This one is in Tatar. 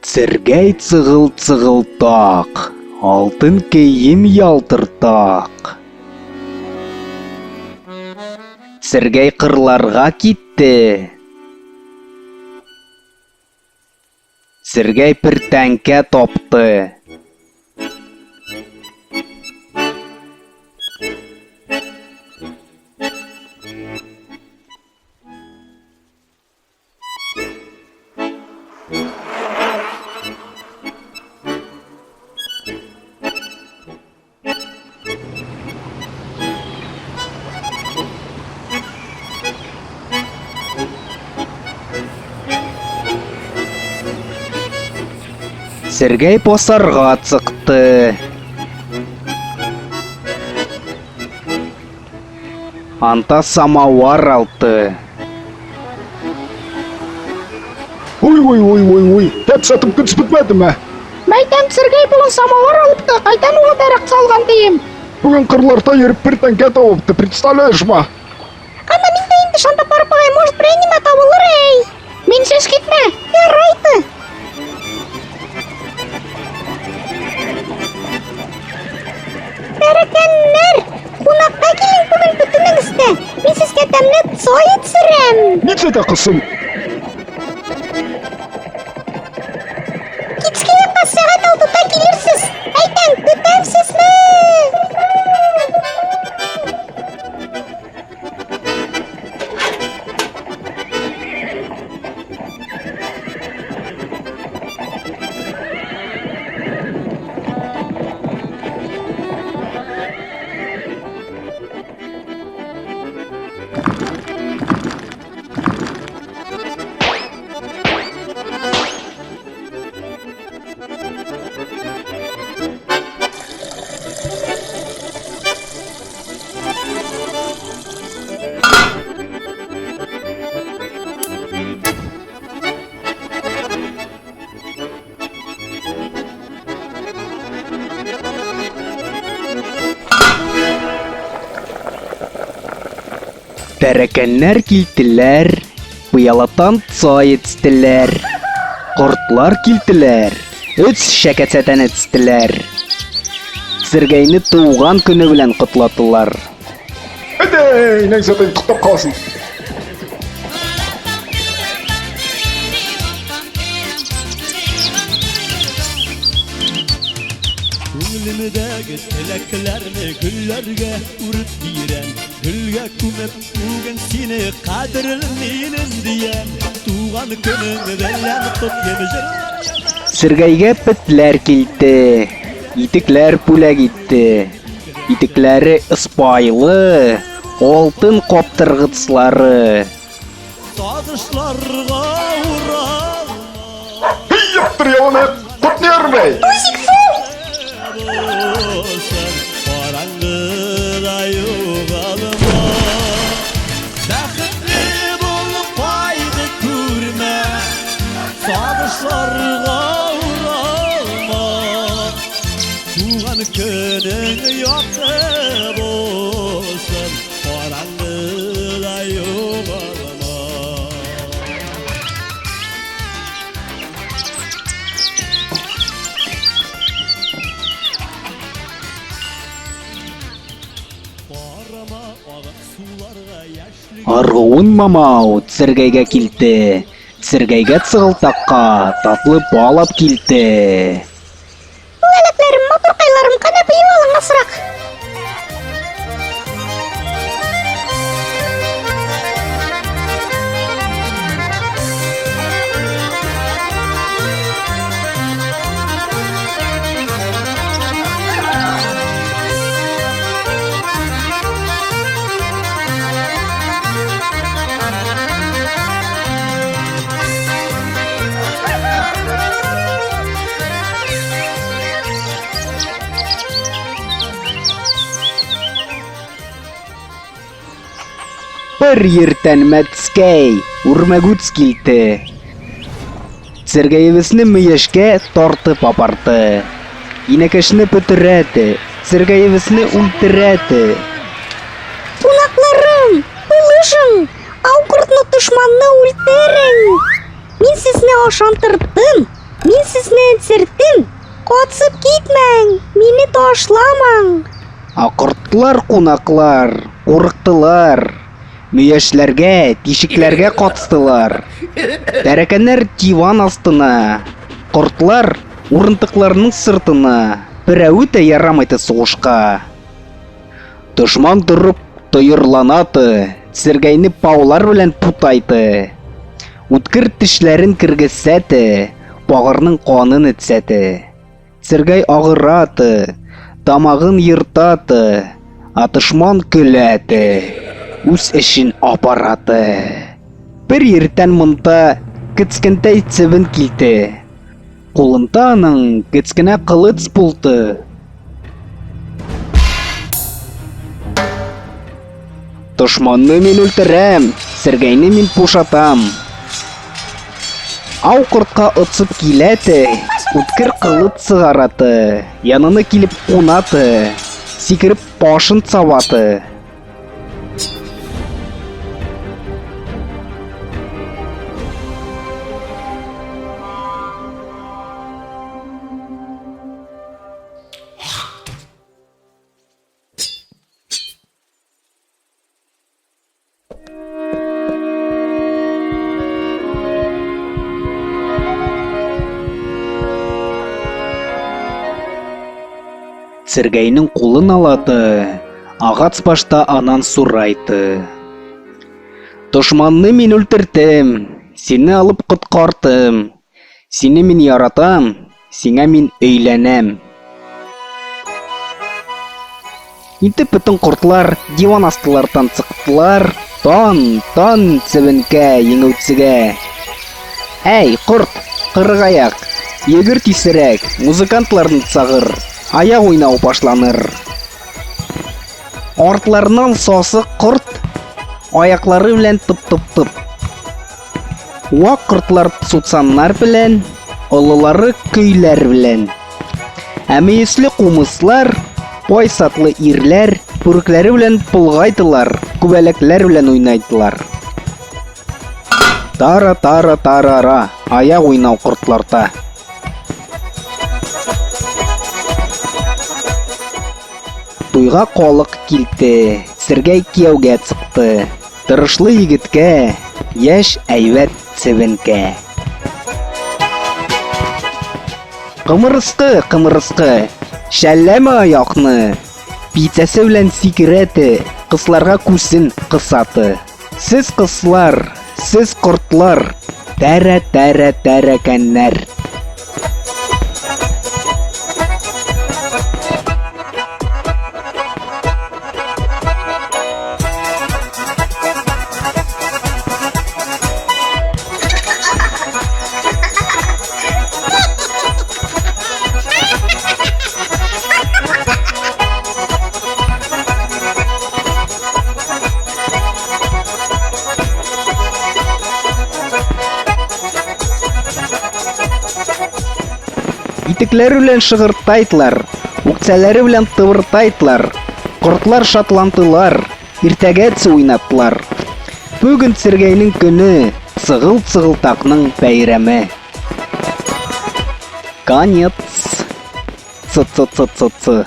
Сергей цыгыл-цыгыл так, алтын кием ялтыртак. Сергей кырларга китте. Сергей бер тәңкә тапты. Сергей посарга чыкты. Анта самовар алты. Ой, ой, ой, ой, ой, тәп сатып көтс бетмәдеме? Мәйтәм, Сергей бүген самовар алыпты, кайдан ул дәрәк салган дием. Бүген кырларда йөреп бер тәңкә табыпты, представляешь ма? Ана мин дә инде шунда барып багай, может, берәй нимә табылыр, әй. Минсез китмә, ярайды. Бәрәкәннәр, кунакка килин бүген бөтенегез дә. Мин сезгә тәмле цой итсерәм. Нишләтә кызым? Кичке якка сәгать алтыда килерсез. Әйтәм, көтәм сезне. Тәрәкәннәр килтеләр, пыялатан цай эцтеләр. Кортлар килтеләр, өц шәкәцәтән эцтеләр. Сергейны туган көне белән котлатылар. Әйдә, инәң сатайым, туктап каласың. Күңелемдәге теләкләрне гөлләргә үреп бирәм. Гөлгә күмеп бүген сине кадерлем минем диям. Туган көнең белән котлыйм җырлар. Сергейгә петләр килде, итекләр бүләк итте. Итекләре ыспайлы, алтын каптыргычлары. Сагышларга уралма. Һей, яптыр яваны, котны ярмай. Булсын, караңгыда югалма. Бәхетле бул, кайгы күрмә, сагышларга уралма. Туган көнең якты булсын, караңгыда югалма. Карама агып суларга яшьлек. Аргуын мамау Сергейгә килде. Сергейгә цыгылтакка татлы балап килде. Күбәләкләрем, матуркайларым, кана бию алың азрак. Бер иртән Мәцкәй, Үрмәгүц килде. Сергеевесне мөешкә тартып апарды. Инәкәшне бөтерәде, Сергеевесне үлтерәде. Кунакларым, булышың, ау кортны дошманны үлтерең. Мин сезне ашантырдым. Мин сезне әтсертем. Катсып китмәң, мине ташламаң. Ә кортлар кунаклар, курыктылар. Мөяшләргә, тишекләргә катстылар. Тәрәкәннәр диван астына, кортлар урынтыкларның сыртына. Берәве дә ярамайды сугышка. Дошман торып тоерланаты, Сергейны паулар белән путайты. Үткер тешләрен кергезсәте, багырның канын этсәте. Сергей агыраты, тамагын ертаты, а дошман көләте, үз эшен апараты. Бер иртән монда кечкентай цебен килте. Кулында аның кечкенә кылыч булды. Дошманны мин үлтерәм, Сергейны мин пушатам. Ау кортка отсып киләте, үткер кылыч сыгараты, янына килеп кунаты, сикереп башын цаваты. Сергейның кулын алады, агац башта анан сурайды. Дошманны мин үлтердем, сине алып коткардым. Сине мин яратам, сиңа мин өйләнәм. Инде бөтен кортлар диван астылардан чыктылар. Тан, тан, цебенкә, еңүчегә. Әй, корт, кырыгаяк, йөгер тизрәк, музыкантларны чагыр, аяк уйнау башланыр. Артларыннан сасы корт, аяклары белән тып-тып-тып. Вак кортлар сутсаннар белән, олылары көйләр белән. Ә мөесле кумыслар, пай сатлы ирләр бүрекләре белән пылгайтылар, күбәләкләр белән уйнайтылар. Тара-тара-тарара, аяк уйнау кортларта. Туйга колык килте, Сергей кияүгә чыкты. Тырышлы егеткә, яшь әйбәт цебенкә. Кымырыскы, кымырыскы, шәлләмә аякны. Пицәсе белән сикерәте, кысларга күсен кысаты. Сез кыслар, сез кортлар, тәрә-тәрә тәрәкәннәр. Итекләре белән шыгыртайтлар, үксәләре белән тыбыртайтлар, кортлар шатлантылар, иртәгә уйнаттылар. Бүген Сергейның көне, сыгыл-сыгылтакның бәйрәме. Конец. Ц-ц-ц-ц-ц.